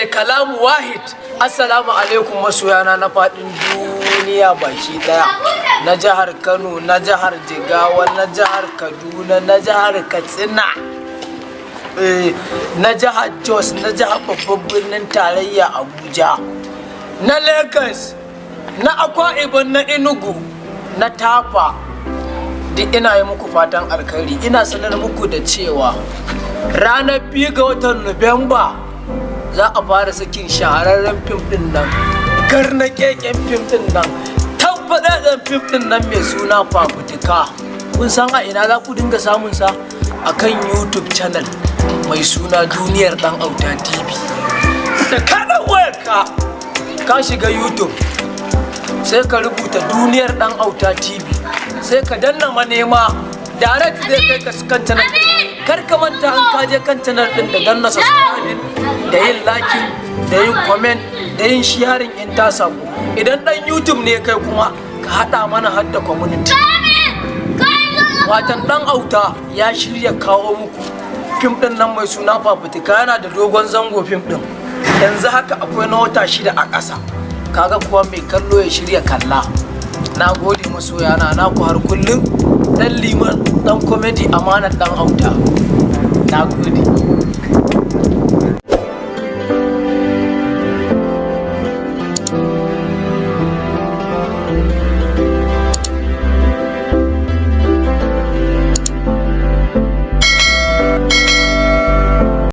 Kalamu wahid. Assalamu alaikum masoyana na faɗin duniya baki ɗaya. Na jihar Kano, na jihar Jigawa, na jihar Kaduna, na jihar Katsina, na jihar Jos, na jihar babban birnin tarayya Abuja, na Lagos, na Akwa Ibom, na Enugu, na Tafa. Duk ina yi muku fatan alkhairi. Ina sanar muku da cewa ranar 2 ga watan Nuwamba za a fara sakin shahararren fim din nan, garna keken fim din nan, tabbaɗaɗɗen fim din nan mai suna Fafutuka. Kun san a ina za ku dinga samun sa? A kan YouTube channel mai suna Duniyar Dan Auta TV. Da ka ɗau wayarka ka shiga YouTube, sai ka rubuta Duniyar Dan Auta TV, sai ka danna manema, direct zai kai ka kan channel. Kar ka manta, an ka je kan channel din, da danna subscribing, da yin liking, da yin comment, da yin sharing in ta samu. Idan dan YouTube ne kai kuma, ka hada mana hadda community. Watan Dan Auta ya shirya kawo muku fim din nan mai suna Fafutuka. Yana da dogon zango fim din. Yanzu haka akwai na wata 6 a ƙasa. Kaga kuwa mai kallo ya shirya kalla. Na gode masoyana, naku har kullum, Dan Liman, Dan Comedy, amanar Dan Auta. Na gode.